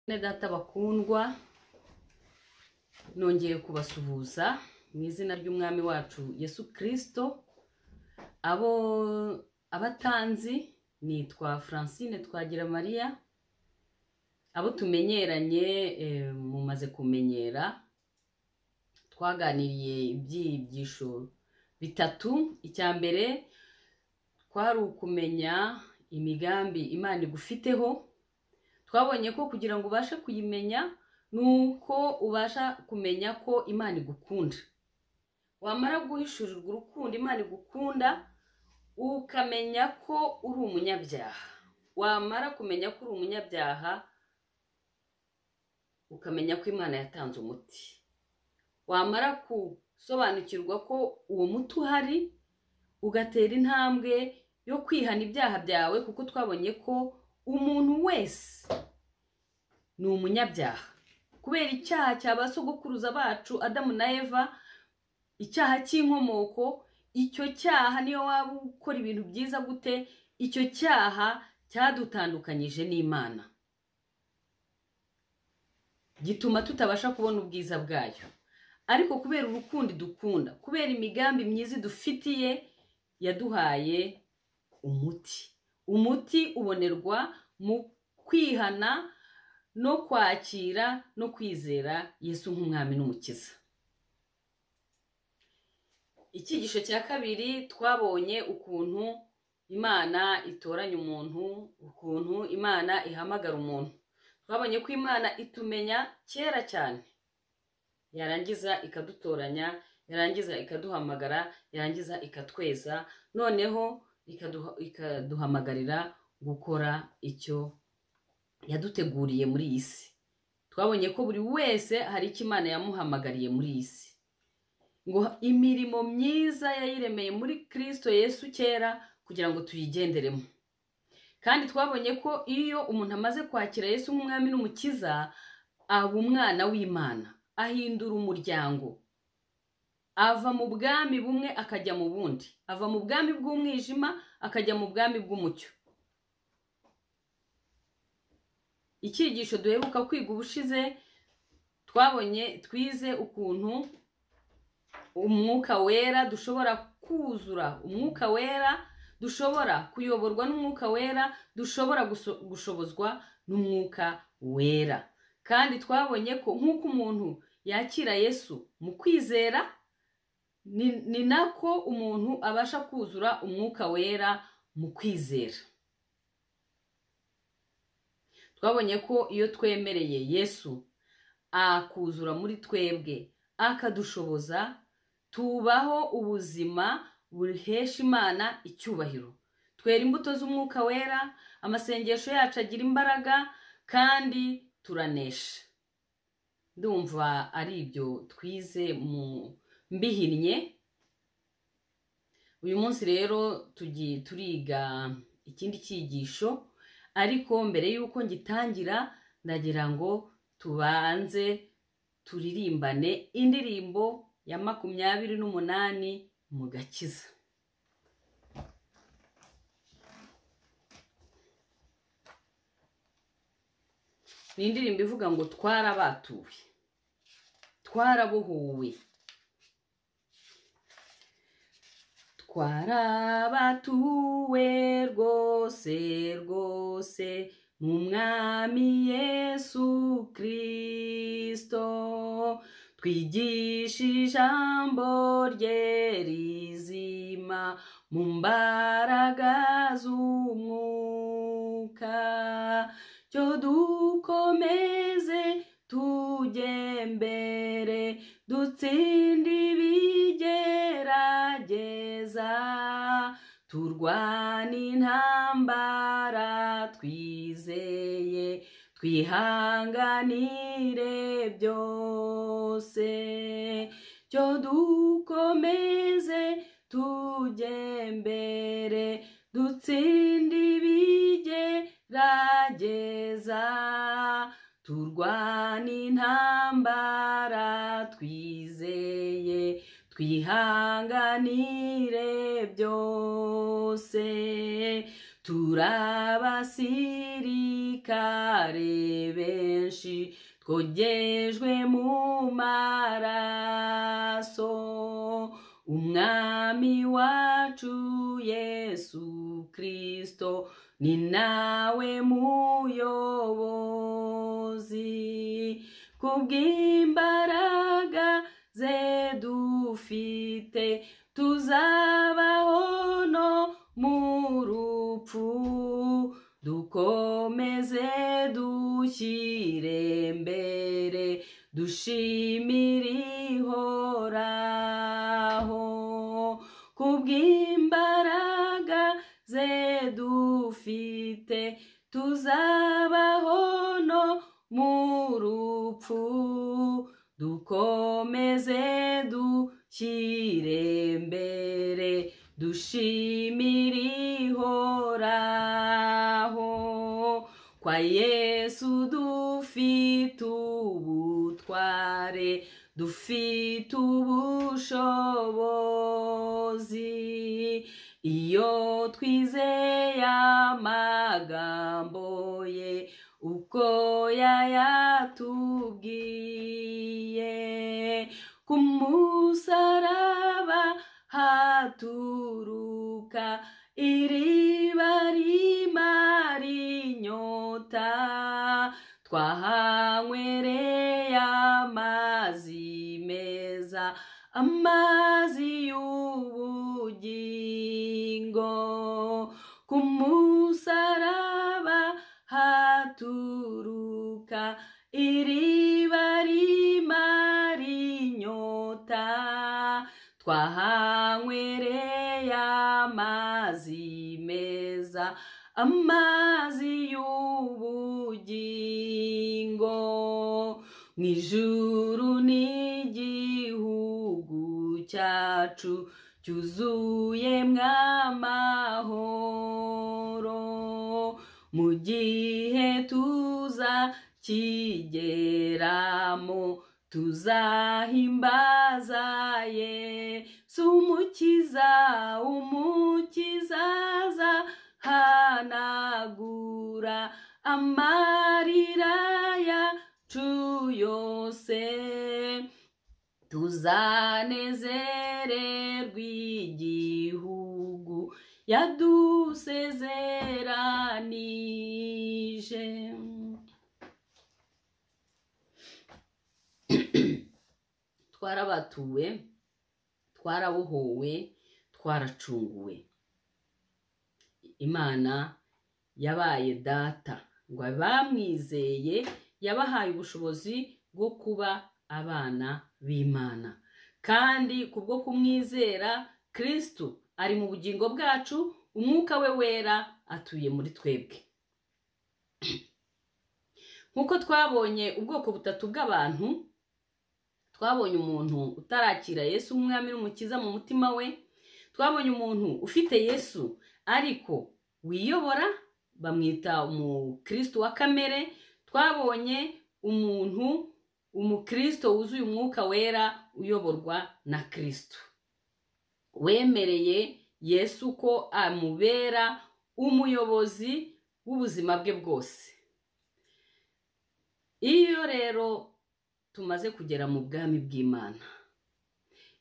Bene data bakundwa, nongeye kubasuhuza mu izina ry'Umwami wacu Yesu Kristo. Abo abatanzi nitwa Francine Twagiramariya, abo tumenyeranye mumaze kumenyera. Twaganiriye ibyigisho bitatu. Icya mbere kwari ukumenya imigambi Imana igufiteho. Twabonye ko kugira ngo ubashe kuyimenya nuko ubasha kumenya ko Imana igukunda. Wamara guhishurirwa urukundo Imana igukunda, ukamenya ko uri umunyabyaha. Wamara kumenya ko uri umunyabyaha, ukamenya ko Imana yatanze umuti. Wamara gusobanukirwa ko uwo muti uhari, ugatera intambwe yo kwihana ibyaha byawe, kuko twabonye ko umuntu wese ni umunyabyaha kubera icyaha cya ba sogokuruza bacu Adamu na Eva, icyaha cy'inkomoko. Icyo cyaha niyo waba ukora ibintu byiza gute, icyo cyaha cyadutandukanyije n'Imana, gituma tutabasha kubona ubwiza bwayo. Ariko kubera urukundo dukunda, kubera imigambi myiza dufitiye, yaduhaye umuti. Umuti ubonerwa mu kwihana no kwakira no kwizera Yesu nk'Umwami n'Umukiza. Icyigisho cya kabiri twabonye ukuntu Imana itoranya umuntu, ukuntu Imana ihamagara umuntu. Twabonye ko Imana itumenya kera cyane, yarangiza ikadutoranya, yarangiza ikaduhamagara, yarangiza ikatweza, noneho ikaduhamagarira gukora icyo yaduteguriye muri iyi si. Twabonye ko buri wese hari icyo Imana yamuhamagariye muri iyi si, ngo imirimo myiza yayiremeye muri Kristo Yesu kera kugira ngo tuyigenderemo. Kandi twabonye ko iyo umuntu amaze kwakira Yesu nk'Umwami n'Umukiza, aba umwana w'Imana, ahindura umuryango, ava mu bwami bumwe akajya mu bundi, ava mu bwami bw'umwijima akajya mu bwami bw'umucyo. Icyigisho duheruka kwiga ubushize, twabonye twize ukuntu umwuka wera dushobora kuzura umwuka wera, dushobora kuyoborwa n'umwuka wera, dushobora gushobozwa n'umwuka wera. Kandi twabonye ko nk'uko umuntu yakira Yesu mu kwizera, ni nako umuntu abasha kuzura umwuka wera mu kwizera. Twabonye ko iyo twemereye Yesu akuzura muri twebwe, akadushoboza, tubaho ubuzima buhesha Imana icyubahiro. Twera imbuto z'umwuka wera, amasengesho yacu agira imbaraga, kandi turanesha. Ndumva ari ibyo twize mu mbihinnye. Uyu munsi rero tugiye turiga ikindi cyigisho, ariko mbere yuko ngitangira ndagira ngo tubanze turirimbane indirimbo ya 28 mu gakiza. Ni indirimbo ivuga ngo twarabatuwe, twarabohowe, twarabatuwe rwose rwose mu Mwami Yesu Kristo, twigisha ijambo rye rizima mu mbaraga z'umwuka, cyo dukomeze tujye mbere dutsinde ibigerageza, turwane intambara twizeye, twihanganire byose, cyo dukomeze tujye mbere dutsinde ibigerageza, turwane intambara twizeye, twihanganire byose, Turabasirikare benshi twogejwe mu maraso. Umwami wacu Yesu Kristo ni nawe muyobozi. Kubw'imbaraga ze dufite tuzabaho no mu rupfu. Dukomeze dushyire mbere dushimire Ihoraho. Kubw'imbaraga ze dufite tuzabaho no mu rupfu. Dukomeze dushyire mbere dushimire Ihoraho. Kwa Yesu dufite ubutware, dufite ubushobozi. Iyo twizeye amagambo ye uko yayatubwiye, ku musaraba haturuka iriba rimara inyota. Twahanywereye amazi meza, amazi y'ubugingo. Ku musaraba haturuka iriba rimara inyota. Twahanywereye amazi meza, amazi y'ubugingo. Mu ijuru n'igihugu cyacu cyuzuyemwo amahoro. Mu gihe tuzakigeramo tuzahimbaza Yesu Umukiza. Umukiza azahanagura amarira yacu yose. Tuzanezererwa igihugu yadusezeranije. Twarabatuwe, twarabohowe, twaracunguwe. Imana yabaye data ngo abamwizeye yabahaye ubushobozi bwo kuba abana b'Imana. Kandi kubwo kumwizera Kristo ari mu bugingo bwacu, umwuka we wera atuye muri twebwe. Nkuko twabonye ubwoko butatu bw'abantu, twabonye umuntu utarakira Yesu umwami n'umukiza mu mutima we, twabonye umuntu ufite Yesu ariko wiyobora bamwita umukristo wa kamere, twabonye umuntu umukristo wuzuye umwuka wera uyoborwa na Kristo, wemereye Yesu ko amubera umuyobozi w'ubuzima bwe bwose. Iyo rero tumaze kugera mu bwami bw'Imana,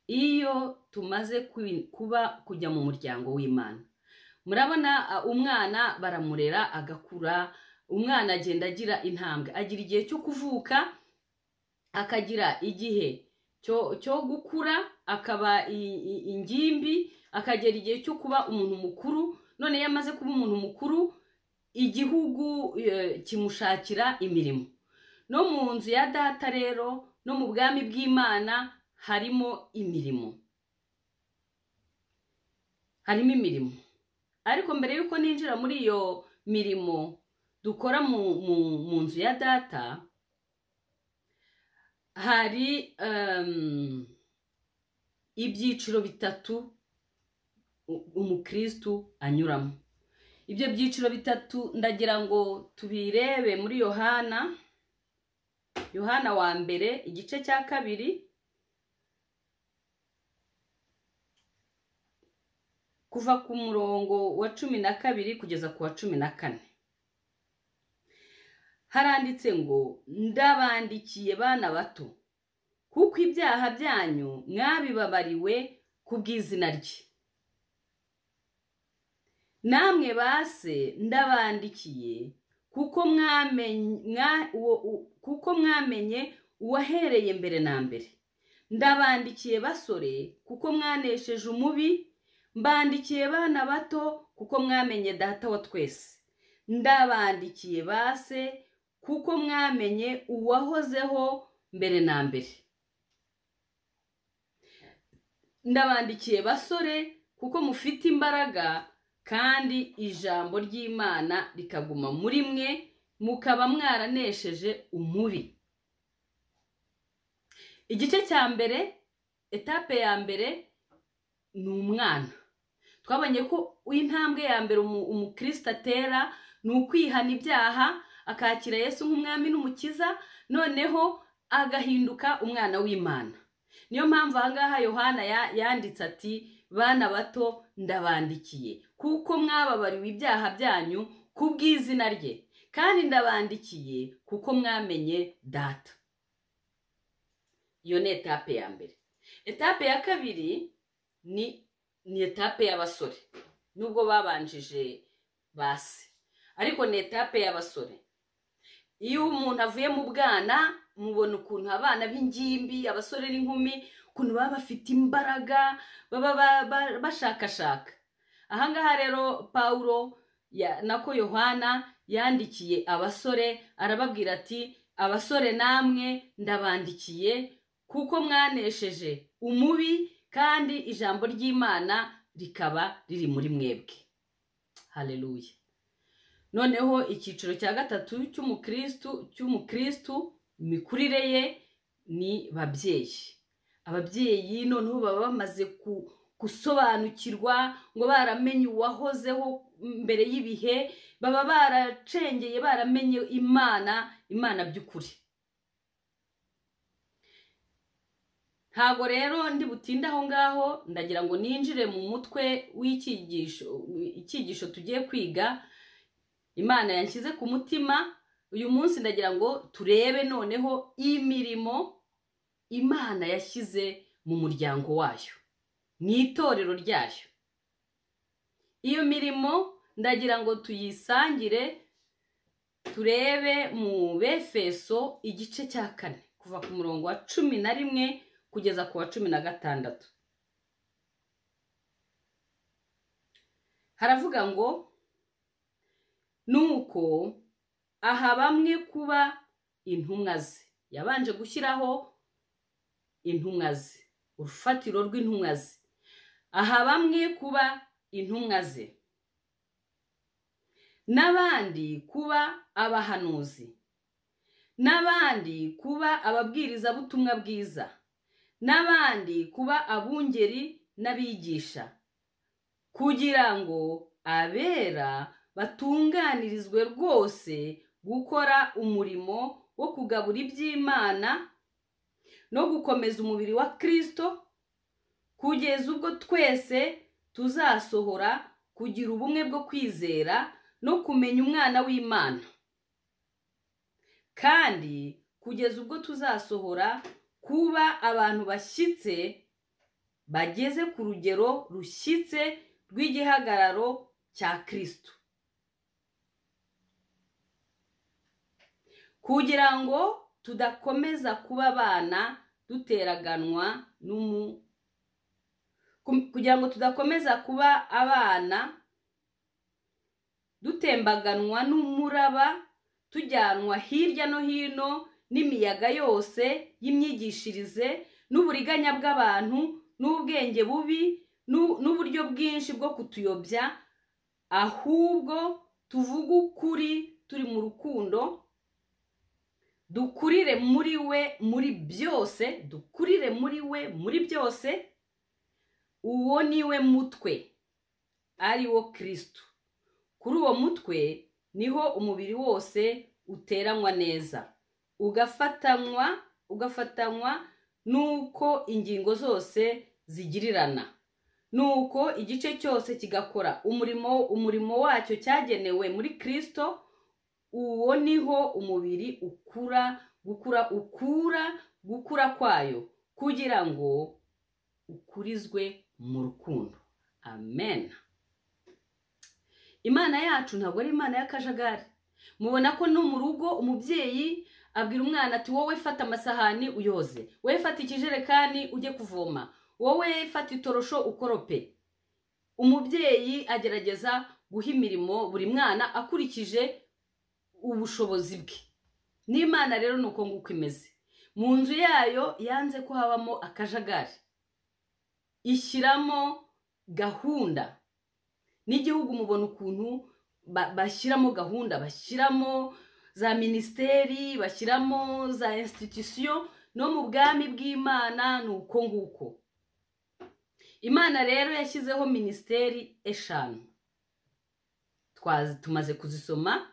iyo tumaze kuba kujya mu muryango w'Imana, murabona umwana baramurera agakura, umwana agenda agira intambwe, agira igihe cyo kuvuka, akagira igihe cyo gukura, akaba ingimbi, akagera igihe cyo kuba umuntu mukuru. None iyo amaze kuba umuntu mukuru, igihugu kimushakira imirimo. No mu nzu ya data rero, no mu bwami bw'Imana harimo imirimo, harimo imirimo. Ariko mbere yuko ninjira muri iyo mirimo dukora mu nzu ya data, hari ibyiciro bitatu umukristu anyuramo. Ibyo byiciro bitatu ndagira ngo tubirebe muri Yohana, Yohana wa mbere igice cya 2, kuva ku murongo wa 12 kugeza ku wa 14. Haranditse ngo ndabandikiye bana bato, kuko ibyaha byanyu mwabibabariwe ku bw'izina rye. Namwe base ndabandikiye kuko mwamenye uwahereye mbere na mbere. Ndabandikiye basore kuko mwanesheje umubi, mbandikiye bana bato kuko mwamenye data wa twese. Ndabandikiye base kuko mwamenye uwahozeho mbere na mbere. Ndabandikiye basore kuko mufite imbaraga kandi ijambo ry'Imana rikaguma muri mwe, mukaba mwaranesheje umubi. Igice cya mbere, etape ya mbere ni umwana. Twabonye ko intambwe ya mbere umukristo atera ni ukwihana ibyaha, akakira Yesu nk'umwami n'umukiza, noneho agahinduka umwana w'Imana. Niyo mpamvu ahangaha Yohana yanditse ati bana bato ndabandikiye kuko mwababariwe ibyaha byanyu ku bw'izina rye, kandi ndabandikiye kuko mwamenye data. Iyo ni etape ya mbere. Etape ya kabiri ni etape y'abasore, nubwo babanjije base, ariko ni etape y'abasore. Iyo umuntu avuye mu bwana, mubona ukuntu abana b'ingimbi, abasore n'inkumi, ukuntu baba bafite imbaraga, baba bashakashaka. Ahangaha rero Paulo nako Yohana yandikiye abasore, arababwira ati abasore namwe ndabandikiye kuko mwanesheje umubi, kandi ijambo ry'Imana rikaba riri muri mwebwe. Haleluya. Noneho icyiciro cya gatatu cy'umukristu imikurire ye ni babyeyi. Ababyeyi noneho baba bamaze gusobanukirwa, ngo baramenye uwahozeho mbere y'ibihe, baba baracengeye, baramenye Imana by'ukuri. Ntago rero ndi butinde aho ngaho, ndagira ngo ninjire mu mutwe w'icyigisho, icyigisho tugiye kwiga. Imana yanshyize ku mutima uyu munsi, ndagira ngo turebe noneho imirimo Imana yashyize mu muryango wayo, mu itorero ryayo. Iyo mirimo ndagira ngo tuyisangire, turebe mu Befeso igice cya 4 kuva ku murongo wa 11 kugeza ku wa 16. Haravuga ngo nuko aha bamwe kuba intumwa ze. Yabanje gushyiraho intumwa ze, urufatiro rw'intumwa ze. Aha bamwe kuba intumwa ze, n'abandi kuba abahanuzi, n'abandi kuba ababwirizabutumwa bwiza, n'abandi kuba abungeri n'abigisha, kugira ngo abera batunganirizwe rwose gukora umurimo wo kugabura iby'Imana no gukomeza umubiri wa Kristo, kugeza ubwo twese tuzasohora kugira ubumwe bwo kwizera no kumenya umwana w'Imana, kandi kugeza ubwo tuzasohora kuba abantu bashyitse, bageze ku rugero rushyitse rw'igihagararo cya Kristo, kugira ngo tudakomeza kuba abana duteraganwa kugira ngo tudakomeza kuba abana dutembaganwa n'umuraba, tujyanwa hirya no hino n'imiyaga yose y'imyigishirize n'uburiganya bw'abantu n'ubwenge bubi n'uburyo bwinshi bwo kutuyobya, ahubwo tuvuge ukuri turi mu rukundo, dukurire muri we muri byose, dukurire muri we muri byose. Uwo ni we mutwe, ari wo Kristo. Kuri uwo mutwe niho umubiri wose uteranywa neza, ugafatanywa nuko ingingo zose zigirirana, Nuko igice cyose kigakora umurimo wacyo cyagenewe muri Kristo. Uwo niho umubiri ukura gukura kwayo, kugira ngo ukurizwe mu rukundo. Amen. Imana yacu ntabwo ari Imana y'akajagari. Mubona ko no mu rugo umubyeyi abwira umwana ati wowe fata amasahani uyoze, wowe fata ikijerekani ujye kuvoma, wowe fata itorosho ukorope. Umubyeyi agerageza guha imirimo buri mwana akurikije ubushobozi bwe. N'Imana rero ni uko nguko imeze. Mu nzu yayo yanze ko habamo akajagari, ishyiramo gahunda. N'igihugu mubona ukuntu bashyiramo gahunda, bashyiramo za minisiteri, bashyiramo za institution. No mu bwami bw'Imana ni uko nguko. Imana rero yashyizeho minisiteri 5, tumaze kuzisoma.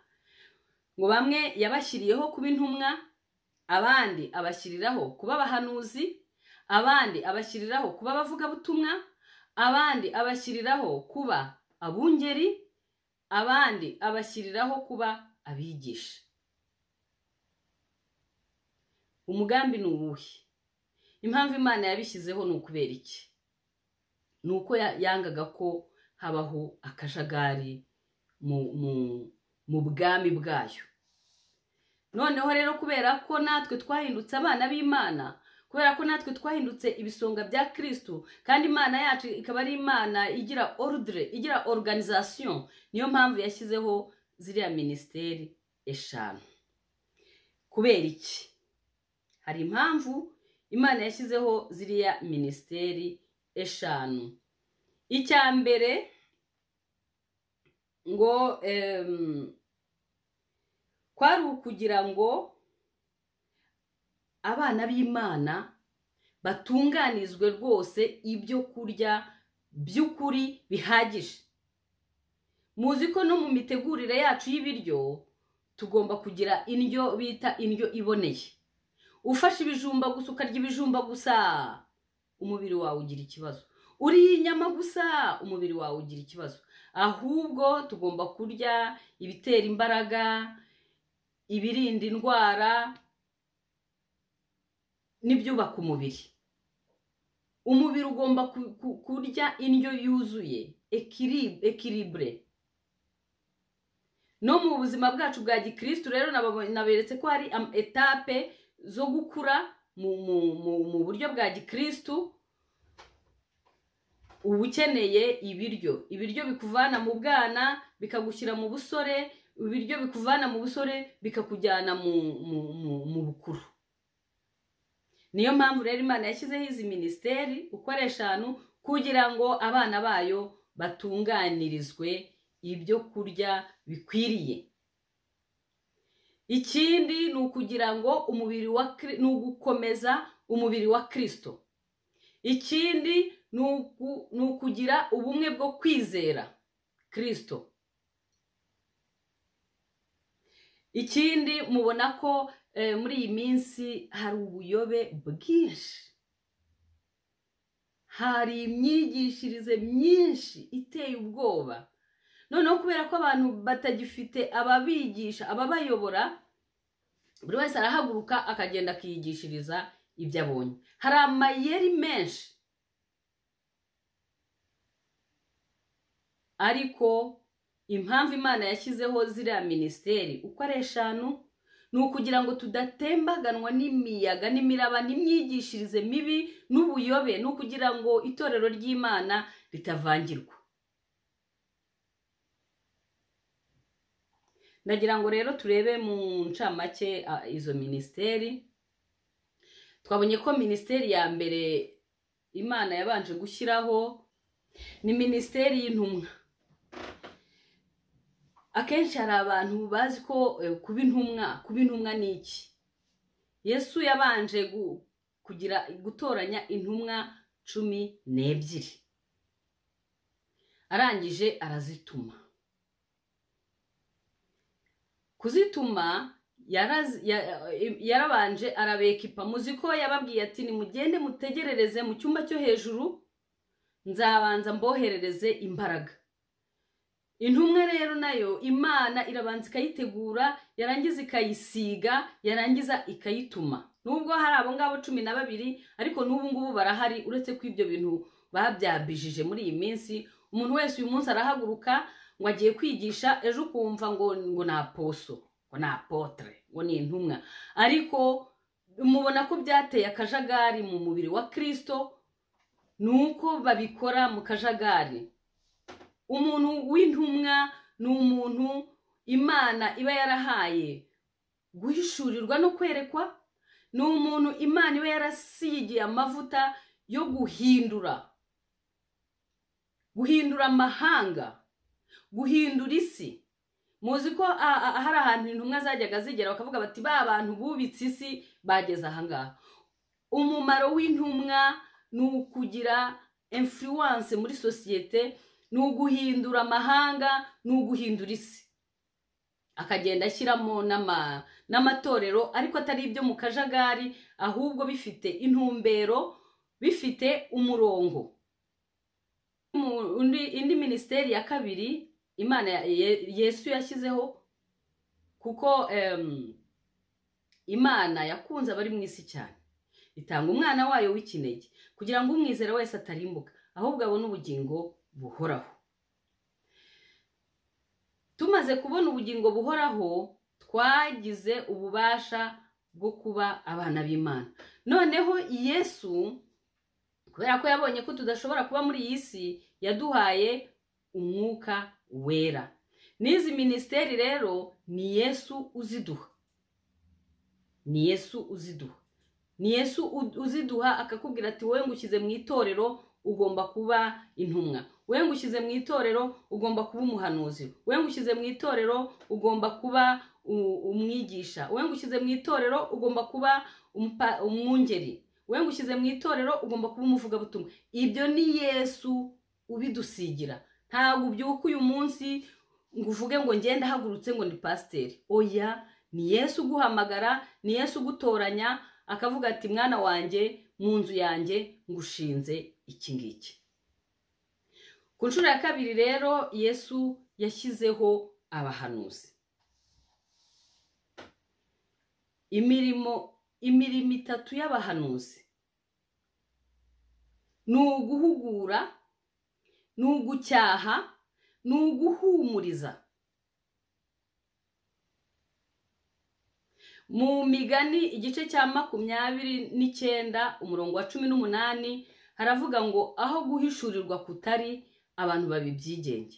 Ngo bamwe yabashyiriyeho kuba intumwa, abandi abashyiriraho kuba abahanuzi, abandi abashyiriraho kuba abavugabutumwa, abandi abashyiriraho kuba abungeri, abandi abashyiriraho kuba abigisha. Umugambi ni uwuhe? Impamvu Imana yabishyizeho ni ukubera iki? Ni uko yangaga ko habaho akajagari mu bwami bwayo. Noneho rero kubera ko natwe twahindutse abana b'Imana, kubera ko natwe twahindutse ibisonga bya Kristo, kandi Imana yacu ikaba ari Imana igira ordre, igira organisation, niyo mpamvu yashyizeho ziriya minisiteri 5. Kubera iki? Hari impamvu Imana yashyizeho ziriya minisiteri 5. Icya mbere ngo kwari ukugira ngo abana b'Imana batunganizwe rwose ibyo kurya by'ukuri bihagije. Muzi ko no mu mitegurire yacu y'ibiryo tugomba kugira indyo bita indyo iboneye. Ufashe ibijumba gusa ukarya ibijumba gusa, umubiri wawe ugira ikibazo. Uriye inyama gusa, umubiri wawe ugira ikibazo. Ahubwo tugomba kurya ibitera imbaraga, ibirinda indwara n'ibyubaka umubiri. Umubiri ugomba kurya indyo yuzuye, équilibre. No mu buzima bwacu bwa gikristo rero naberetse ko hari etape zo gukura mu buryo bwa gikristo. Uba ukeneye ibiryo bikuvana mu bwana bikagushyira mu busore, ibiryo bikuvana mu busore bikakujyana mu bukuru. Niyo mpamvu rero Imana yashyizeho izi minisiteri uko ari 5, kugira ngo abana bayo batunganirizwe ibyo kurya bikwiriye. Ikindi ni ukugira ngo umubiri wa ni ugukomeza umubiri wa Kristo. Ikindi ni ukugira ubumwe bwo kwizera Kristo. Ikindi mubona ko muri iyi minsi hari ubuyobe bwinshi, hari imyigishirize myinshi iteye ubwoba. Noneho kubera ko abantu batagifite ababigisha, ababayobora, buri wese arahaguruka akagenda akiyigishiriza ibyo abonye. Hari amayeri menshi, ariko impamvu Imana yashyizeho ziriya minisiteri uko ari 5 ni ukugira ngo tudatembaganwa n'imiyaga n'imiraba n'imyigishirize mibi n'ubuyobe, ni ukugira ngo itorero ry'Imana ritavangirwa. Ndagira ngo rero turebe mu ncamake izo minisiteri. Twabonye ko minisiteri ya mbere Imana yabanje gushyiraho ni minisiteri y'intumwa. Akenshi hari abantu bazi ko kuba intumwa ni iki. Yesu yabanje kugira gutoranya intumwa 12, arangije arazituma. Kuzituma yarabanje arabekipa. Muzi ko yababwiye ati nimugende mutegerereze mu cyumba cyo hejuru, Nzabanza mboherereze imbaraga. Intumwa rero nayo Imana irabanza ikayitegura, yarangiza ikayisiga, yarangiza ikayituma. Nubwo hari abo ngabo 12, ariko n'ubu ngubu barahari, uretse ko ibyo bintu babyabijije muri iyi minsi. Umuntu wese uyu munsi arahaguruka ngo agiye kwigisha, ejo ukumva ngo ni aposo, ngo ni apotre, ngo ni intumwa. Ariko mubona ko byateye akajagari mu mubiri wa Kristo, nuko babikora mu kajagari. Umuntu w'intumwa ni umuntu Imana iba yarahaye guhishurirwa no kwerekwa, ni umuntu Imana iba yarasigiye amavuta yo guhindura amahanga, guhindura isi. Muzi ko hari ahantu intumwa zajyaga zigera bakavuga bati ba bantu bubitse isi bageze aha ngaha. Umumaro w'intumwa ni ukugira influence muri sosiyete, ni uguhindura amahanga, ni uguhindura isi. Akagenda ashyiramo n'amatorero, ariko atari ibyo mu kajagari, ahubwo bifite intumbero, bifite umurongo. Indi ministeri ya kabiri Imana Yesu yashyizeho, kuko Imana yakunze abari mu isi cyane, itanga umwana wayo w'ikinege kugira ngo umwizera wese atarimbuka, ahubwo abone ubugingo buhoraho. Tumaze kubona ubugingo buhoraho, twagize ububasha bwo kuba abana b'Imana. Noneho Yesu, kubera ko yabonye ko tudashobora kuba muri iyi si, yaduhaye umwuka wera. N'izi ministeri rero ni Yesu uziduha. Ni Yesu uziduha. Ni Yesu uziduha, akakubwira ati wowe ngushyize mu itorero ugomba kuba intumwa, wowe ngushyize mu itorero ugomba kuba umuhanuzi, wowe ngushyize mu itorero ugomba kuba umwigisha, wowe ngushyize mu itorero ugomba kuba umwungeri, wowe ngushyize mu itorero ugomba kuba umuvugabutumwa. Ibyo ni Yesu ubidusigira. Ntabwo ubyuka uyu munsi ngo uvuge ngo ngende hagurutse ngo ni pasiteri. Oya, ni Yesu uguhamagara, ni Yesu ugutoranya, akavuga ati mwana wanjye, mu nzu yanjye ngushinze iki ngiki. Ku nshuro ya kabiri rero Yesu yashyizeho abahanuzi. Imirimo itatu y'abahanuzi ni uguhugura, ni ugucyaha, ni uguhumuriza. Mu migani igice cya 29 umurongo wa 18 haravuga ngo aho guhishurirwa kutari, abantu babibyigenge.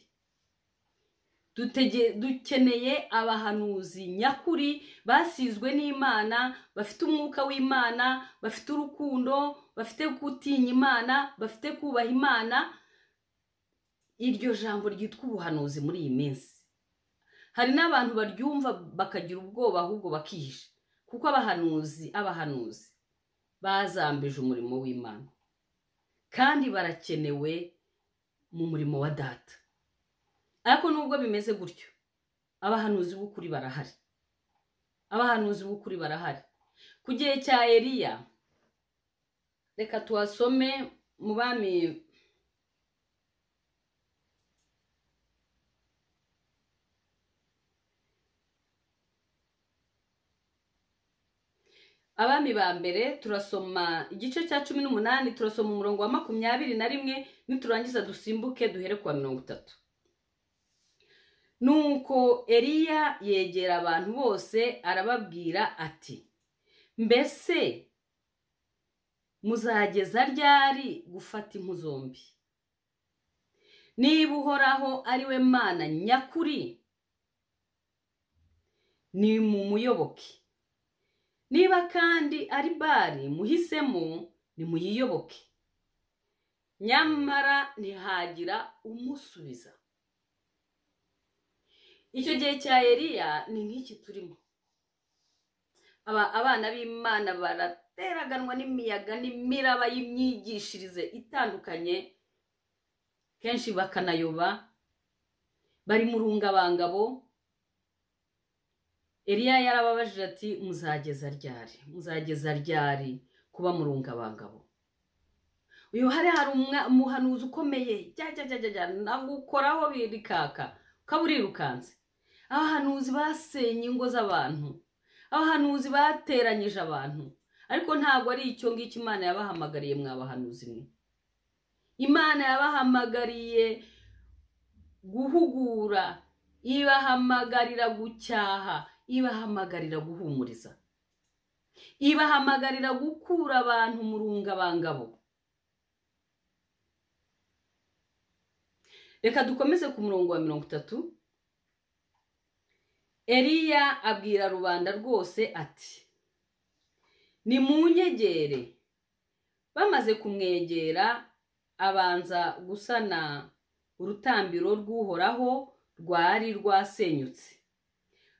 Dukeneye abahanuzi nyakuri basizwe n'Imana, bafite umwuka w'Imana, bafite urukundo, bafite gutinya Imana, bafite kubaha Imana. Iryo jambo ryitwa ubuhanuzi muri iyi minsi hari n'abantu baryumva bakagira ubwoba, ahubwo bakihisha, kuko abahanuzi bazambije umurimo w'Imana kandi barakenewe mu murimo wa Data. Ariko nubwo bimeze gutyo, abahanuzi b'ukuri barahari. Abahanuzi b'ukuri barahari. Ku gihe cya Eliya, reka tuhasome mu Bami Abami ba mbere, turasoma igice cya 18, turasoma umurongo wa 21, niturangiza dusimbuke duhere kwa 30. Nuko Eliya yegera abantu bose arababwira ati mbese muzageza ryari gufata impu zombi? Niba Uhoraho ari we Mana nyakuri, ni mumuyoboke. Niba kandi ari Bali muhisemo, nimuyiyoboke. Nyamara ntihagira umusubiza. Icyo gihe cya Eliya ni nk'iki turimo. Abana b'Imana barateraganwa n'imiyaga n'imiraba y'imyigishirize itandukanye, kenshi bakanayoba, bari mu rungabangabo. Eliya yarababajije ati muzageza ryari? Muzageza ryari kuba mu rungabangabo? Uyu hari umuhanuzi ukomeye, jya nagukoraho birikaka, ukaba urirukanse. Abahanuzi basenye ingo z'abantu, abahanuzi bateranyije abantu, ariko ntabwo ari icyo ngicyo Imana yabahamagariye. Mwabahanuzi mwe, Imana yabahamagariye guhugura, ibahamagarira gucyaha, ibahamagarira guhumuriza, ibahamagarira gukura abantu mu rungabangabo. Reka dukomeze ku murongo wa 30. Eliya abwira rubanda rwose ati nimunyegere. Bamaze kumwegera abanza gusana urutambiro rw'Uhoraho rwari rwasenyutse.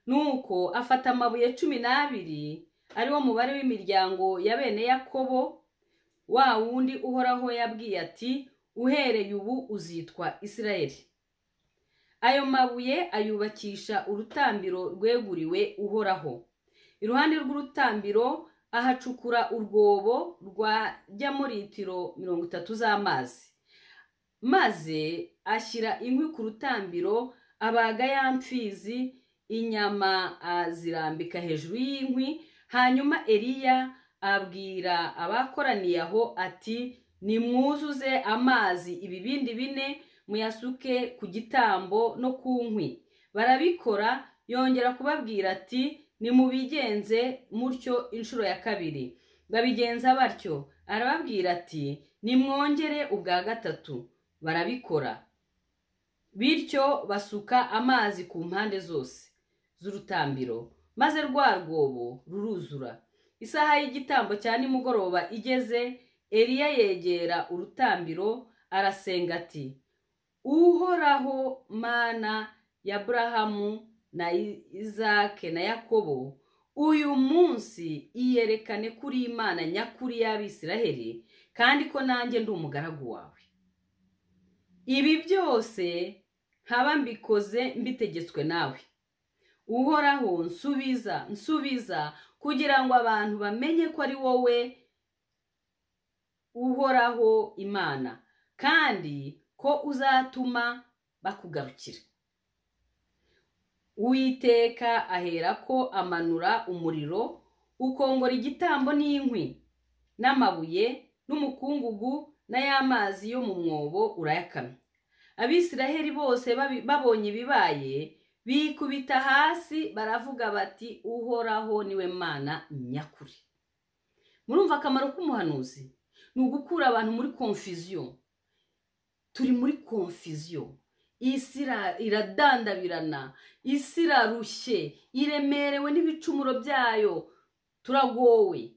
Nuko afata amabuye 12 ariwo mubare w'imiryango ya bene Yakobo, wa wundi Uhoraho yabwiye ati uhereye ubu uzitwa Isirayeli. Ayo mabuye ayubakisha urutambiro rweguriwe Uhoraho. Iruhande rw'urutambiro ahacukura urwobo rwajyamo litiro 30 z'amazi, maze ashyira inkwi ku rutambiro, abaga ya mfizi, inyama azirambika hejuru y'inkwi. Hanyuma Eliya abwira abakoraniye aho ati nimwuzuze amazi ibibindi 4 muyasuke ku gitambo no ku nkwi. Barabikora. Yongera kubabwira ati nimubigenze mutyo inshuro ya 2. Babigenza batyo. Arababwira ati nimwongere ubwa 3. Barabikora bityo, basuka amazi ku mpande zose z'urutambiro, maze rwa rwobo ruruzura. Isaha y'igitambo cya nimugoroba igeze, Eliya yegera urutambiro arasenga ati Uhoraho Mana ya Aburahamu na Izake na Yakobo, uyu munsi iyerekane kuri Imana nyakuri y'Abisiraheli, kandi ko nanjye ndi umugaragu wawe. Ibi byose nkaba mbikoze mbitegetswe nawe. Uhoraho nsubiza, nsubiza, kugira ngo abantu bamenye ko ari wowe Uhoraho Imana, kandi ko uzatuma bakugarukira. Uwiteka aherako amanura umuriro ukongora igitambo n'inkwi n'amabuye n'umukungugu n'ay'amazi yo mu mwobo urayakamya. Abisiraheli bose babonye ibibaye bikubita hasi baravuga bati Uhoraho niwe Mana nyakuri. Murumva akamaro k'umuhanuzi ni ugukura abantu muri confusion. Turi muri confusion, isi iradandabirana, isi irarushye, iremerewe n'ibicumuro byayo, turagowe.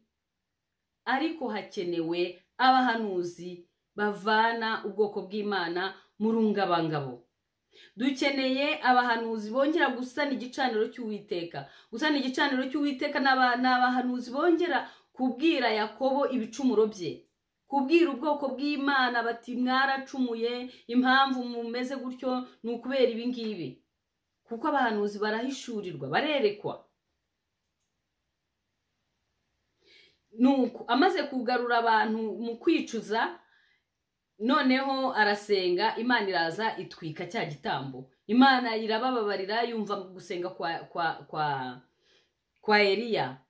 Ariko hakenewe abahanuzi bavana ubwoko bw'Imana mu rungabangabo. Dukeneye abahanuzi bongera gusana igicaniro cy'Uwiteka. Gusana igicaniro cy'Uwiteka n'abahanuzi bongera kubwira Yakobo ibicumuro bye, kubwira ubwoko bw'Imana bati mwaracumuye, impamvu mumeze gutyo ni ukubera ibi ngibi. Kuko abahanuzi barahishurirwa, barerekwa. Nuko amaze kugarura abantu mu kwicuza, noneho arasenga, Imana iraza itwika cya gitambo. Imana irabababarira, yumva gusenga kwa Eliya.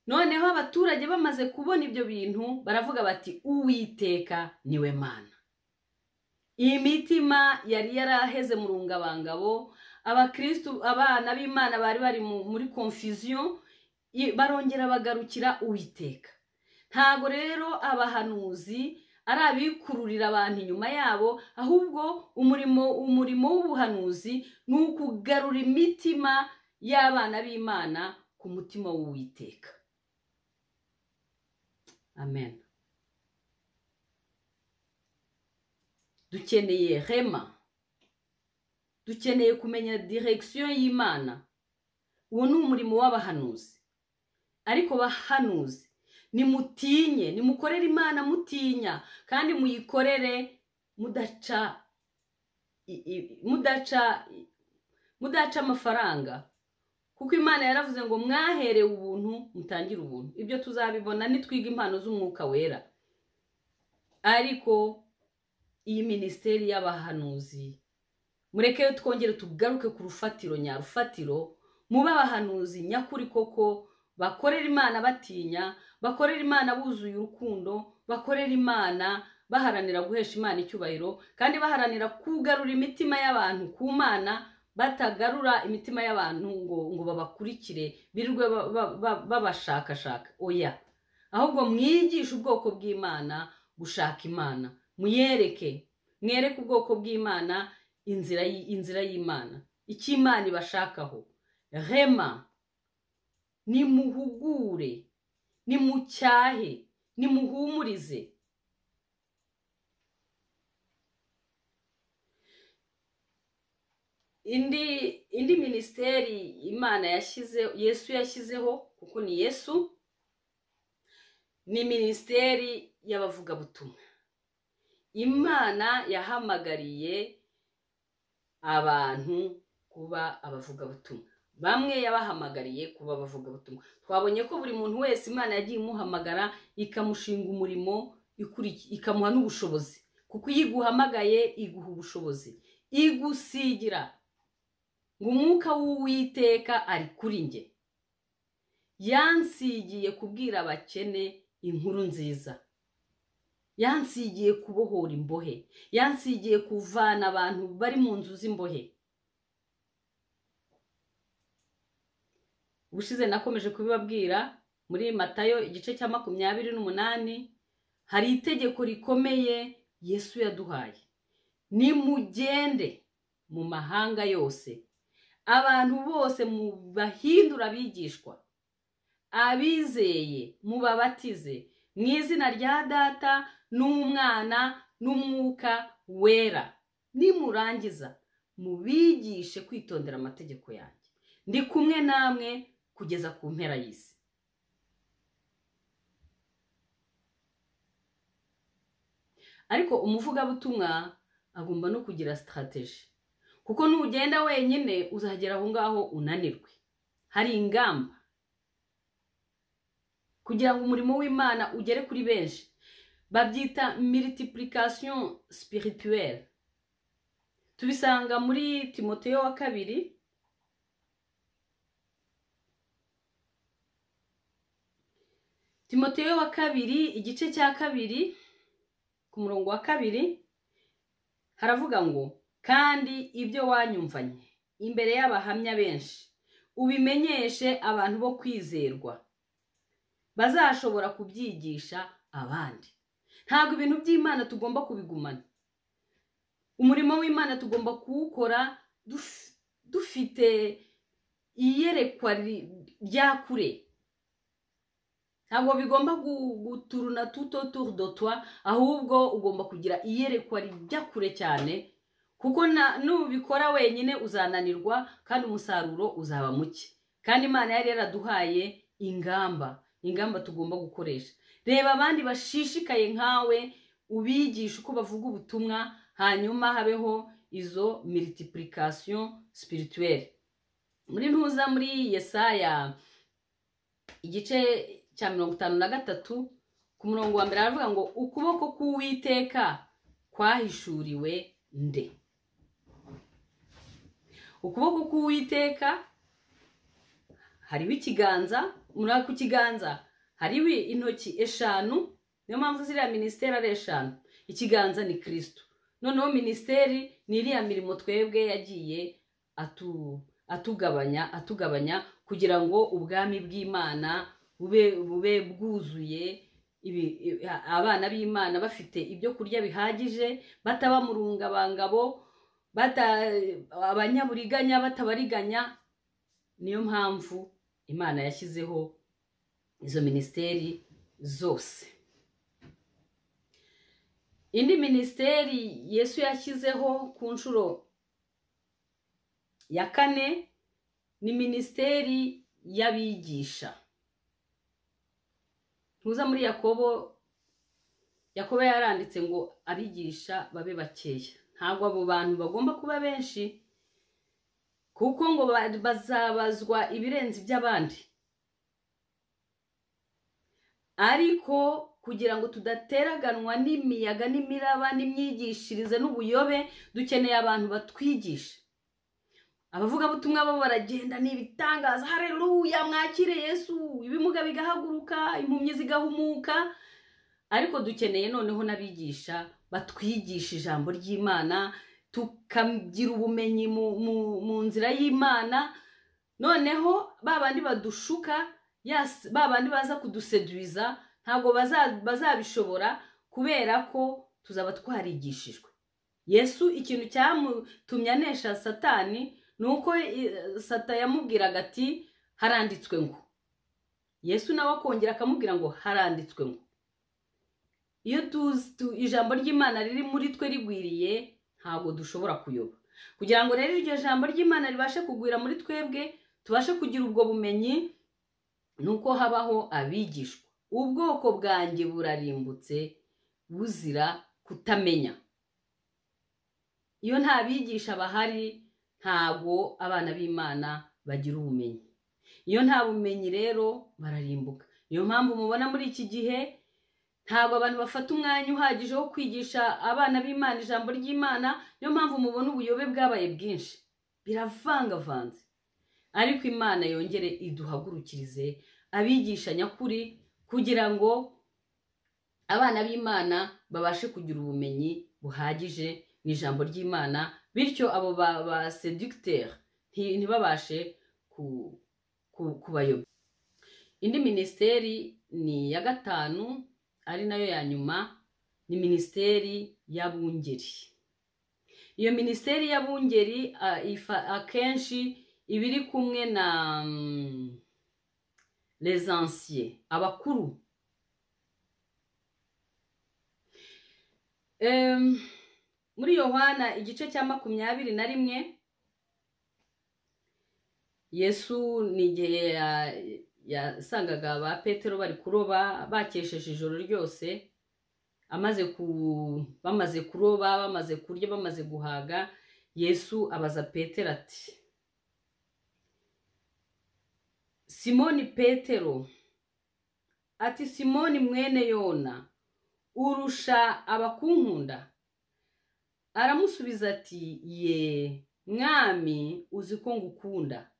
Noneho abaturage bamaze kubona ibyo bintu baravuga bati Uwiteka niwe Mana. Imitima yari yaraheze mu rungabangabo, abakristu abana b'Imana bari bari muri confusion, barongera bagarukira Uwiteka. Ntago rero abahanuzi ari abikururira abantu inyuma yabo, ahubwo umurimo w'ubuhanuzi ni ukugarura imitima y'abana b'Imana ku mutima w'Uwiteka. Amen. Dukeneye rema, dukeneye kumenya direction y'Imana. Uwo ni umurimo w'abahanuzi. Ariko bahanuzi, nimutinye, nimukorere Imana mutinya, kandi muyikorere mudaca amafaranga. Kuko Imana yaravuze ngo mwaherewe ubuntu mutangire ubuntu. Ibyo tuzabibona nitwiga impano z'Umwuka Wera. Ariko iyi minisiteri y'abahanuzi, mureke twongere tugaruke ku rufatiro nyarufatiro, mube abahanuzi nyakuri koko, bakorera Imana batinya, bakorera Imana buzuye urukundo, bakorera Imana baharanira guhesha Imana icyubahiro, kandi baharanira kugarura imitima y'abantu ku Mana, batagarura imitima y'abantu ngo babakurikire birirwe babashakashaka. Oya, ahubwo mwigishe ubwoko bw'Imana gushaka Imana, muyereke, mwereke ubwoko bw'Imana inzira y'Imana, icyo Imana ibashakaho. Rema, nimuhugure, nimucyahe, nimuhumurize. Indi minisiteri Imana yashyize, Yesu yashyizeho, kuko ni Yesu, ni minisiteri y'abavugabutumwa. Imana yahamagariye abantu kuba abavugabutumwa. Bamwe yabahamagariye kuba abavugabutumwa. Twabonye ko buri muntu wese Imana yagiye imuhamagara, ikamushinga umurimo, ikamuha n'ubushobozi. Kuko iyo iguhamagaye iguha ubushobozi, igusigira ngo umwuka w'Uwiteka ari kuri njye, yansigiye kubwira abakene inkuru nziza, yansigiye kubohora imbohe, yansigiye kuvana abantu bari mu nzu z'imbohe. Ubushize nakomeje kubibabwira muri Matayo igice cya 28, hari itegeko rikomeye Yesu yaduhaye: nimugende mu mahanga yose, abantu bose mubahindura abigishwa, abizeye mubabatize mu izina rya Data n'Umwana n'Umwuka Wera, nimurangiza mubigishe kwitondera amategeko yanjye, ndi kumwe namwe kugeza ku mpera y'isi. Ariko umuvugabutumwa agomba no kugira strategy, kuko nugenda wenyine uzagera aho ngaho unanirwe. Hari ingamba kugira ngo umurimo w'Imana ugere kuri benshi, babyita multiplication spirituelle. Tubisanga muri Timoteyo wa kabiri, Timoteyo wa kabiri igice cya 2 ku murongo wa 2, haravuga ngo: kandi ibyo wanyumvanye imbere y'abahamya benshi ubimenyeshe abantu bo kwizerwa, bazashobora kubyigisha abandi. Ntabwo ibintu by'Imana tugomba kubigumana. Umurimo w'Imana tugomba kuwukora dufite iyerekwa rya kure. Ntabwo bigomba guturuna tout autour de toi, ahubwo ugomba kugira iyerekwa rya kure cyane, kuko nubikora wenyine uzananirwa kandi umusaruro uzaba muke. Kandi Imana yari yaraduhaye ingamba tugomba gukoresha. Reba abandi bashishikaye nkawe, ubigisha uko bavuga ubutumwa, hanyuma habeho izo multiplication spirituelle. Muri ntuza muri Yesaya igice cya 53 ku murongo wa 1 aravuga ngo: ukuboko k'Uwiteka kwahishuriwe nde? Ukuboko k'Uwiteka hariho ikiganza, muri ku kiganza hariho intoki 5, niyo mpamvu ziriya minisiteri ari 5. Ikiganza ni Kristo. Noneho minisiteri ni iriya mirimo twebwe yagiye atugabanya kugira ngo ubwami bw'Imana bube bwuzuye, abana b'Imana bafite ibyo kurya bihagije, bataba mu rungabangabo, abanyaburiganya batabariganya. Niyo mpamvu Imana yashyizeho izo minisiteri zose. Indi minisiteri Yesu yashyizeho ku nshuro ya 4 ni minisiteri y'abigisha. Ntuza muri Yakobo, Yakobo yaranditse ngo abigisha babe bakeya. Ntabwo abo bantu bagomba kuba benshi, kuko ngo bazabazwa ibirenze iby'abandi. Ariko kugira ngo tudateraganwa n'imiyaga n'imiraba n'imyigishirize n'ubuyobe, dukeneye abantu batwigisha. Abavugabutumwa bo baragenda n'ibitangaza, haleluya, mwakire Yesu, ibimuga bigahaguruka, impumyi zigahumuka. Ariko dukeneye noneho n'abigisha batwigisha ijambo ry'Imana, tukagira ubumenyi mu nzira y'Imana. Noneho babandi badushuka, babandi baza kuduseduiza, ntabwo bazabishobora, kubera ko tuzaba twarigishijwe. Yesu ikintu cyamutumye anesha Satani nuko Sata yamubwiraga ati haranditswe ngo. Yesu nawe akongera akamubwira ngo haranditswe ngo. Iyo ijambo ry'Imana riri muri twe rigwiriye, ntabwo dushobora kuyoba. Kugira ngo rero iryo jambo ry'Imana ribashe kugwira muri twebwe, tubashe kugira ubwo bumenyi, nuko habaho abigishwa. Ubwoko bwanjye burarimbutse buzira kutamenya. Iyo nta bigisha bahari, ntago abana b'Imana bagira ubumenyi. Iyo nta bumenyi rero bararimbuka. Niyo mpamvu mubona muri iki gihe ntago abantu bafata umwanya uhagije wo kwigisha abana b'Imana ijambo ry'Imana. Niyo mpamvu mubona ubuyobe bwabaye bwinshi, biravangavanze. Ariko Imana yongere iduhagurukirize abigisha nyakuri, kugira ngo abana b'Imana babashe kugira ubumenyi buhagije mu ijambo ry'Imana, bityo abo ba seducteur ntibabashe kubayobya. Indi minisiteri ni ya gatanu, ari nayo ya nyuma, ni minisiteri y'abungeri. Iyo minisiteri y'abungeri akenshi iba iri kumwe na les anciens, abakuru. Muri Yohana igice cya 21, Yesu ni igihe yasangaga ba Petero bari kuroba bakesheje ijoro ryose, bamaze kuroba, bamaze kurya, bamaze guhaga, Yesu abaza Petero ati Simoni Petero, ati Simoni mwene Yona, urusha abakunkunda? Aramusubiza ati ye Mwami, uzi ko ngukunda.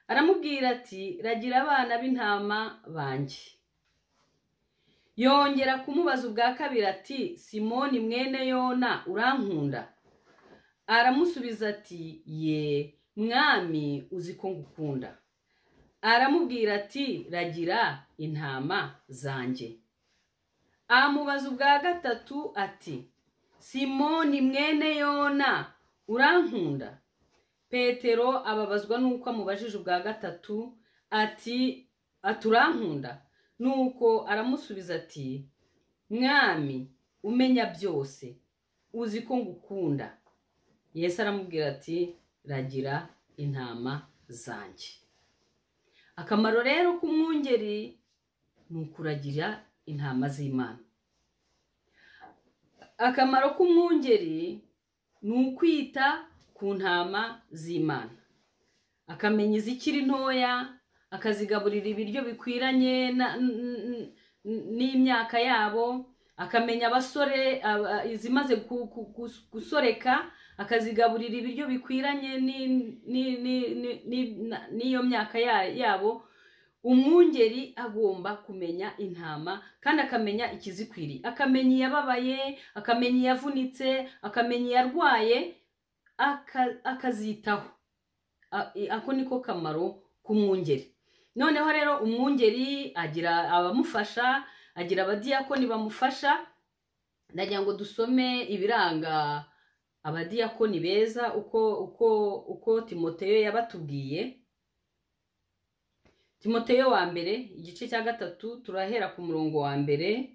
Aramubwira ati ragira abana b'intama banjye. Yongera kumubaza ubwa kabiri ati Simoni mwene Yona, urankunda? Aramusubiza ati ye Mwami, uzi ko ngukunda. Aramubwira ati ragira intama zanjye. Amubaza ubwa gatatu ati Simoni mwene Yona, urankunda? Petero ababazwa nuko amubajije ubwa gatatu ati aturankunda? Nuko aramusubiza ati Mwami, umenya byose, uzi ko ngukunda. Yesu aramubwira ati ragira intama zanjye. Akamaro rero k'umwungeri ni ukuragira intama z'Imana. Akamaro k'umwungeri ni ukwita ku ntama z'Imana, akamenya izikiri ntoya, akazigaburira ibiryo bikwiranye n'imyaka yabo, akamenya abasore izimaze gusoreka, akazigaburira ibiryo bikwiranye n'iyo myaka yabo. Umwungeri agomba kumenya intama kandi akamenya ikizikwiriye, akamenya iyababaye, akamenya iyavunitse, akamenya iyarwaye, akazitaho. Ako niko kamaro k'umwungeri. Noneho rero umwungeri agira abamufasha, agira abadiyakoni bamufasha. Ndagira ngo dusome ibiranga abadiyakoni beza uko Timoteyo yabatubwiye. Timoteyo wa mbere igice cya 3, turahera ku murongo wa 1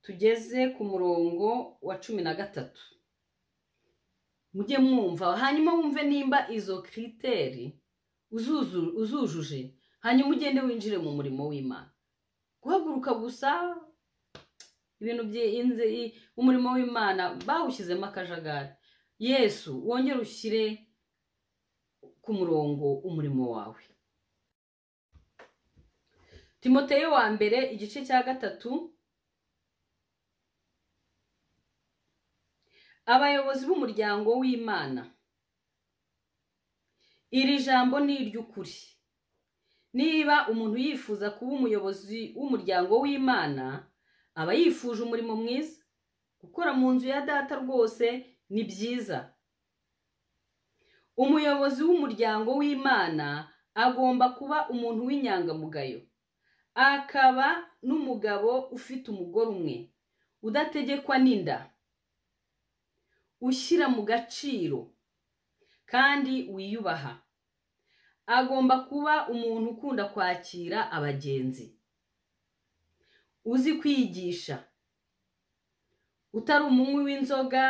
tugeze ku murongo wa 13. Mujye mwumva, hanyuma wumve nimba izo kriteri uzujuje, hanyuma ugende winjire mu murimo w'Imana. Guhaguruka gusa ibintu by'inze umurimo w'Imana bawushyizemo akajagari. Yesu wongere ushyire ku murongo umurimo wawe. Timoteyo wa mbere igice cya 3 Abayobozi b'umuryango w'Imana, iri jambo ni iry'ukuri. Niba umuntu yifuza kuba umuyobozi w'umuryango w'Imana, aba yifuje umurimo mwiza. Gukora mu nzu ya data rwose ni byiza. Umuyobozi w'umuryango w'Imana agomba kuba umuntu w'inyangamugayo, akaba n'umugabo ufite umugore umwe, udategekwa n'inda, ushyira mu gaciro kandi wiyubaha. Agomba kuba umuntu ukunda kwakira abagenzi, uzi kwigisha, utari umunywi w'inzoga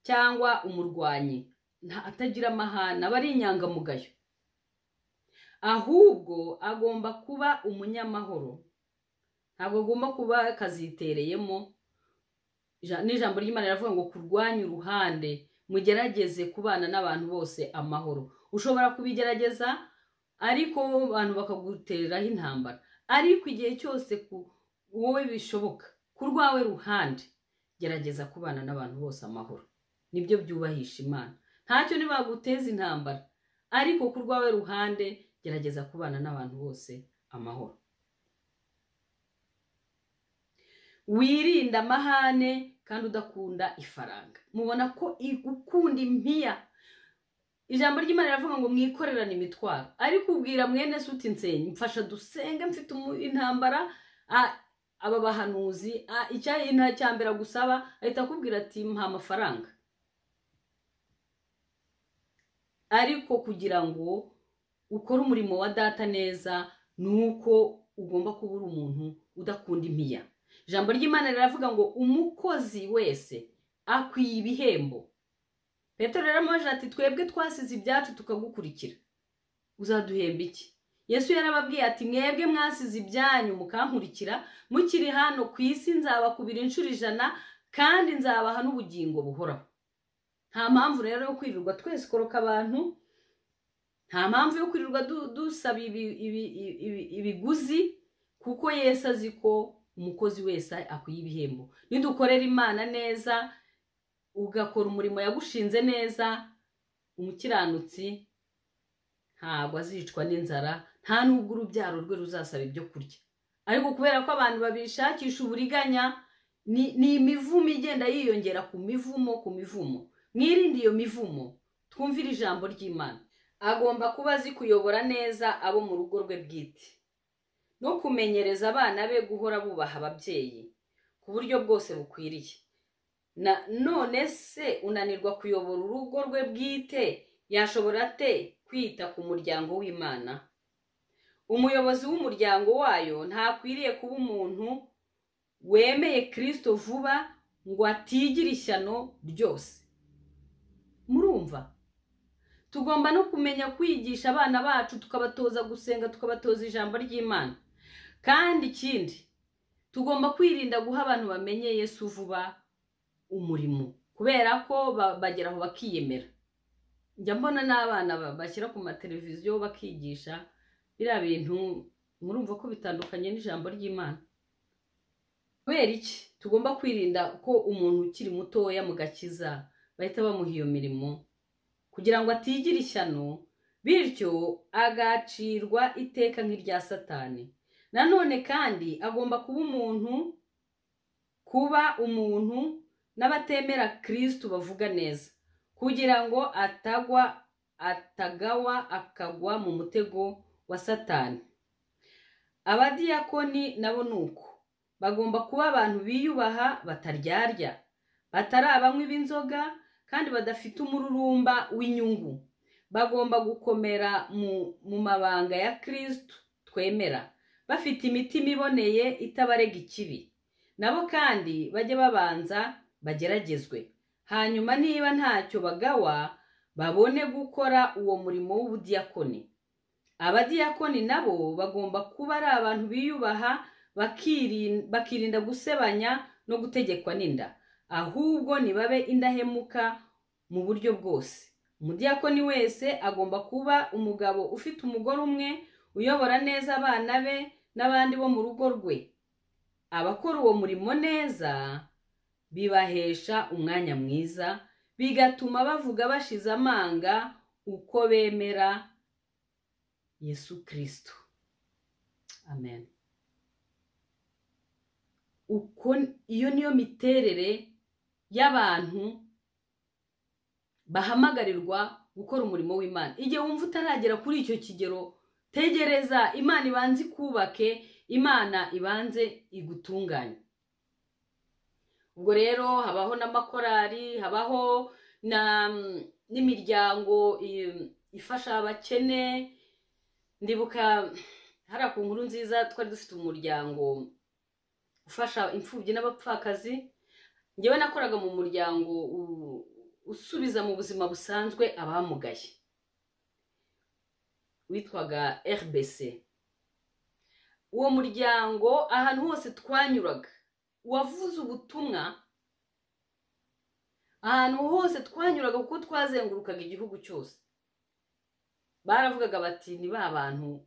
cyangwa umurwanyi, atagira amahane, aba ari inyangamugayo. Ahubwo agomba kuba umunyamahoro, ntabwo agomba kuba akazitereyemo. N'ijambo ry'Imana riravuga ngo kurwanya uruhande, mugerageze kubana n'abantu bose amahoro. Ushobora kubigerageza ariko abantu bakagutereraho intambara, ariko igihe cyose wowe bishoboka ku rwawe ruhande, gerageza kubana n'abantu bose amahoro. Nibyo byubahisha Imana. Ntacyo ntibaguteza intambara, ariko ku rwawe ruhande gerageza kubana n'abantu bose amahoro. Wirinda amahane kandi udakunda ifaranga. Mubona ko gukunda impiya, ijambo ry'Imana riravuga ngo mwikorerane imitwaro, ariko ubwira mwene se uti nsenye, mfasha dusenge, mfite intambara. Aba bahanuzi icya mbere agusaba ahita akubwira ati mpa amafaranga. Ariko kugira ngo ukore umurimo wa data neza, nuko ugomba kuba uri umuntu udakunda impiya. Ijambo ry'Imana riravuga ngo umukozi wese akwiye ibihembo. Petero yaramubajije ati twebwe twasize ibyacu tukagukurikira, uzaduhemba iki? Yesu yarababwiye ati mwebwe mwasize ibyanyu mukankurikira, mukiri hano ku isi nzabakubira inshuro 100 kandi nzabaha n'ubugingo buhoraho. Nta mpamvu rero yo kwirirwa twesikoroka abantu, nta mpamvu yo kwirirwa dusaba ibiguzi, kuko Yesu azi ko umukozi wese akwiye ibihembo. Nidukorera Imana neza, ugakora umurimo yagushinze neza, umukiranutsi ntabwo azicwa n'inzara, nta nubwo urubyaro rwe ruzasaba ibyo kurya. Ariko kubera ko abantu babishakisha uburiganya, ni imivumo igenda yiyongera ku mivumo ku mivumo. Mwirinde iyo mivumo, twumvire ijambo ry'Imana. Agomba kuba azi kuyobora neza abo mu rugo rwe bwite, no kumenyereza abana be guhora bubaha ababyeyi ku buryo bwose bukwiriye. None se unanirwa kuyobora urugo rwe bwite, yashobora ate kwita ku muryango w'Imana? Umuyobozi w'umuryango wayo ntakwiriye kuba umuntu wemeye Kristo vuba ngo atigira ishyano ryose. Murumva? Tugomba no kumenya kwigisha abana bacu, tukabatoza gusenga, tukabatoza ijambo ry'Imana. Kandi ikindi, tugomba kwirinda guha abantu bamenye Yesu vuba umurimo, kubera ko bagera aho bakiyemera. Njya mbona n'abana bashyira ku mateleviziyo bakigisha biriya bintu, murumva ko bitandukanye n'ijambo ry'Imana. Kubera iki tugomba kwirinda ko umuntu ukiri mutoya mu gakiza bahita bamuha iyo mirimo, kugira ngo atigira ishyano, bityo agacirwa iteka nk'irya Satani. Nanone kandi agomba kuba umuntu n'abatemera Kristo bavuga neza, kugira ngo atagawa akagwa mu mutego wa Satani. Abadiyakoni nabo nuko bagomba kuba abantu biyubaha, bataryarya, batari abanywi b'inzoga kandi badafite umururumba w'inyungu. Bagomba gukomera mu mabanga ya Kristo twemera, bafite imitima iboneye itabarega ikibi. Nabo kandi bajye babanza bageragezwe, hanyuma niba ntacyo bagawa babone gukora uwo murimo w'ubudiyakoni. Abadiyakoni nabo bagomba kuba ari abantu biyubaha, bakirinda gusebanya no gutegekwa n'inda, ahubwo nibabe indahemuka mu buryo bwose. Umudiyakoni wese agomba kuba umugabo ufite umugore umwe, uyobora neza abana be n'abandi bo mu rugo rwe. Abakora uwo murimo neza bibahesha umwanya mwiza, bigatuma bavuga bashize amanga uko bemera Yesu Kristo. Amen. Uko iyo niyo miterere y'abantu bahamagarirwa gukora umurimo w'Imana. Igihe wumva utaragera kuri icyo kigero, tegereza Imana ibanze ikubake, Imana ibanze igutunganye. Ubwo rero habaho n'amakorari, habaho n'imiryango ifasha abakene. Ndibuka hariya ku Nkuru Nziza twari dufite umuryango ufasha imfubyi n'abapfakazi. Njyewe nakoraga mu muryango usubiza mu buzima busanzwe abamugaye, witwaga RBC. Uwo muryango ahantu hose twanyuraga wavuze ubutumwa, ahantu hose twanyuraga kuko twazengurukaga igihugu cyose, baravugaga bati ni ba bantu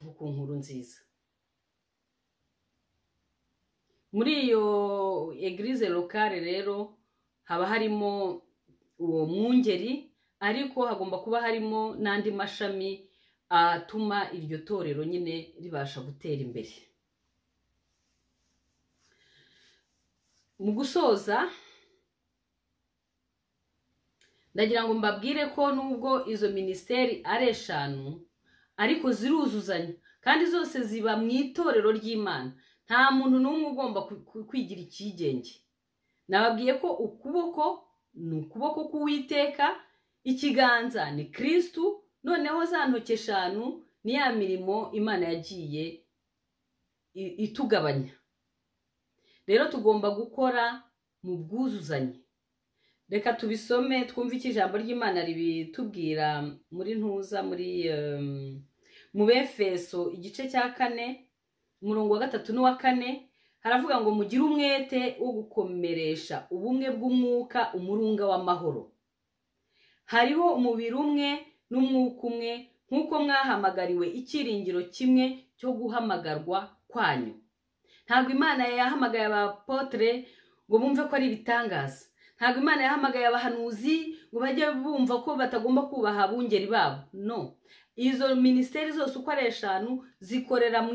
bo ku Nkuru Nziza. Muri iyo eglise locale rero haba harimo uwo mwungeri, ariko hagomba kuba harimo n'andi mashami atuma iryo torero nyine ribasha gutera imbere. Mu gusoza ndagira ngo mbabwire ko nubwo izo minisiteri ari 5, ariko ziruzuzanya kandi zose ziba mu itorero ry'Imana. Nta muntu n'umwe ugomba kwigira ikigenge. Nababwiye ko ukuboko ni ukuboko k'Uwiteka, ikiganza ni Kristu, noneho za ntoki 5 ni ya mirimo Imana yagiye itugabanya. Rero tugomba gukora mu bwuzuzanye. Reka tubisome twumve icyo ijambo ry'Imana ribitubwira muri ntuza muri mu Befeso igice cya 4 umurongo wa 3 n'uwa 4. Haravuga ngo mugire umwete wo gukomeresha ubumwe bw'umwuka umurunga w'amahoro. Hariho umubiri umwe n'umwuka umwe, nk'uko mwahamagariwe icyiringiro kimwe cyo guhamagarwa kwanyu. Ntabwo Imana yahamagaye abapotre ngo bumve ko ari ibitangaza. Ntabwo Imana yahamagaye abahanuzi ngo bajye bumva ko batagomba kubaha abungeri babo. No. Izo minisiteri zose uko ari 5 zikorera mu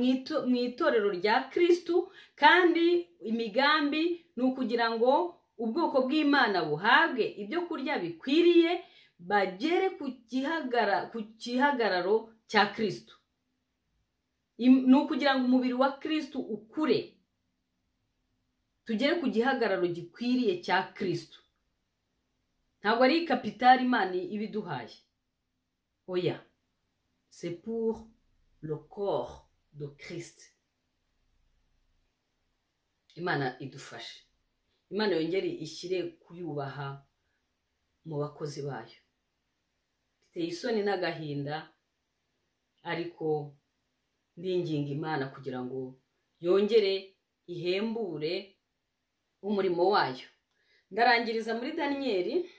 itorero rya Kristu, kandi imigambi ni ukugira ngo ubwoko bw'Imana buhabwe ibyo kurya bikwiriye, bagere ku gihagararo cya Kristu. Ni ukugira ngo umubiri wa Kristu ukure, tugere ku gihagararo gikwiriye cya Kristu. Ntabwo ari kapitali Imana ibiduhaye, oya, c'est pour le corps de Christ. Imana idufashe, Imana yongere ishyire kuyubaha mu bakozi bayo. Biteye isoni n'agahinda, ariko ndinginga Imana kugira ngo yongere ihembure umurimo wayo. Ndarangiriza muri Daniyeli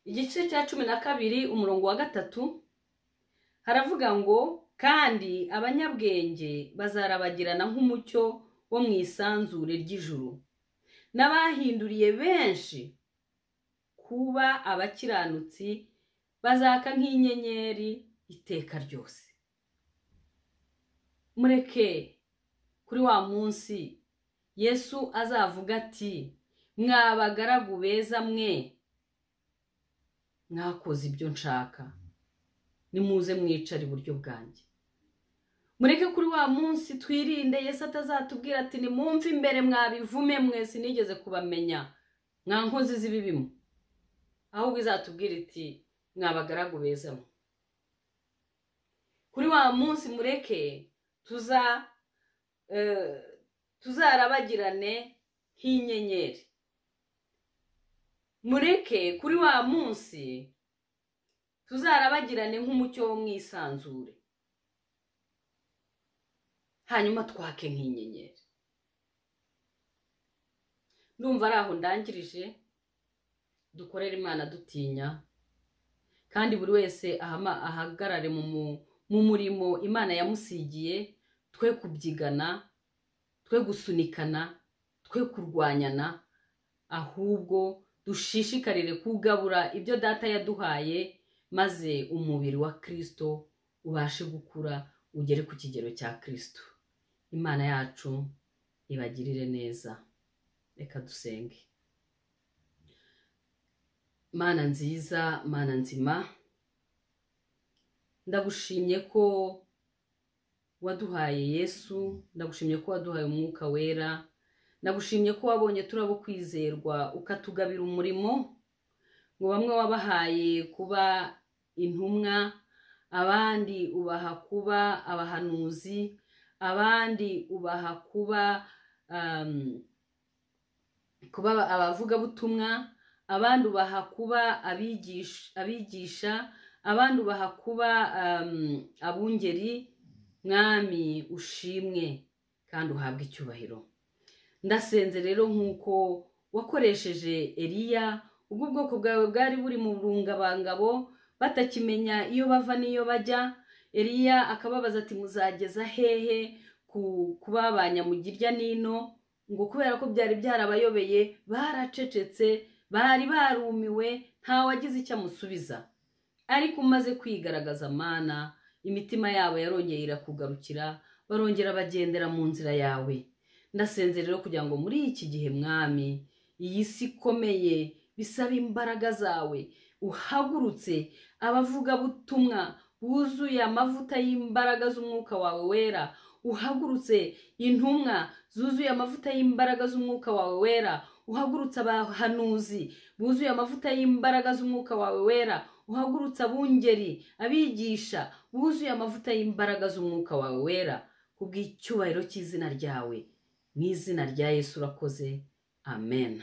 igice cya 12 umurongo wa 3, haravuga ngo kandi abanyabwenge bazarabagirana nk'umucyo wo mu isanzure ry'ijuru, n'abahinduriye benshi kuba abakiranutsi bazaka nk'inyenyeri iteka ryose. Mureke kuri wa munsi Yesu azavuga ati mwabagaragu beza mwe, mwakoze ibyo nshaka, nimuze mwicare iburyo bwanjye. Mureke kuri wa munsi twirinde Yesu atazatubwira ati nimumve imbere mwabivume mwe, sinigeze kubamenya, mwa nkozi z'ibibimo. Ahubwo izatubwira iti mwabagaragu beza mwe. Kuri wa munsi mureke tuzarabagirane nk'inyenyeri. Mureke kuri wa munsi tuzarabagirane nk'umucyo wo mwisanzure, hanyuma twake nk'inyenyeri. Ndumva ari aho ndangirije. Dukorere Imana dutinya, kandi buri wese ahagarare mu murimo Imana yamusigiye. Twe kubyigana, twe gusunikana, twe kurwanyana, Ahubwo dushishikarire kugabura ibyo Data yaduhaye, maze umubiri wa Kristo ubashe gukura ugere ku kigero cya Kristo. Imana yacu ibagirire neza. Reka dusenge. Mana nziza, Mana nzima, ndagushimye ko waduhaye Yesu, ndagushimye ko waduhaye Umwuka Wera, ndagushimye ko wabonye turabo kwizerwa ukatugabira umurimo, ngo bamwe wabahaye kuba intumwa, abandi ubaha kuba abahanuzi, abandi ubaha kuba abavugabutumwa, abandi ubaha kuba abigisha, abandi ubaha kuba abungeri. Mwami ushimwe kandi uhabwe icyubahiro. Ndasenze rero nk'uko wakoresheje Eliya ubwo ubwoko bwawe bwari buri mu rungabangabo batakimenya iyo bava n'iyo bajya, Eliya akababaza ati muzageza hehe kubabanya mu girya nino, ngo kubera ko byari byarabayobeye baracecetse, bari barumiwe, nta wagize icyo amusubiza. Ariko umaze kwigaragaza Mana, imitima yabo yarongeye irakugarukira, barongera bagendera mu nzira yawe. Ndasenze rero kugira ngo muri iki gihe Mwami, iyi si ikomeye bisaba imbaraga zawe, uhagurutse abavugabutumwa buzuye amavuta y'imbaraga z'Umwuka wawe Wera, uhagurutse intumwa zuzuye amavuta y'imbaraga z'Umwuka wawe Wera, uhagurutse abahanuzi buzuye amavuta y'imbaraga z'Umwuka wawe Wera, uhagurutse abungeri, abigisha buzuye amavuta y'imbaraga z'Umwuka wawe Wera, kubw'icyubahiro cy'izina ryawe. Mu izina rya Yesu urakoze, amen.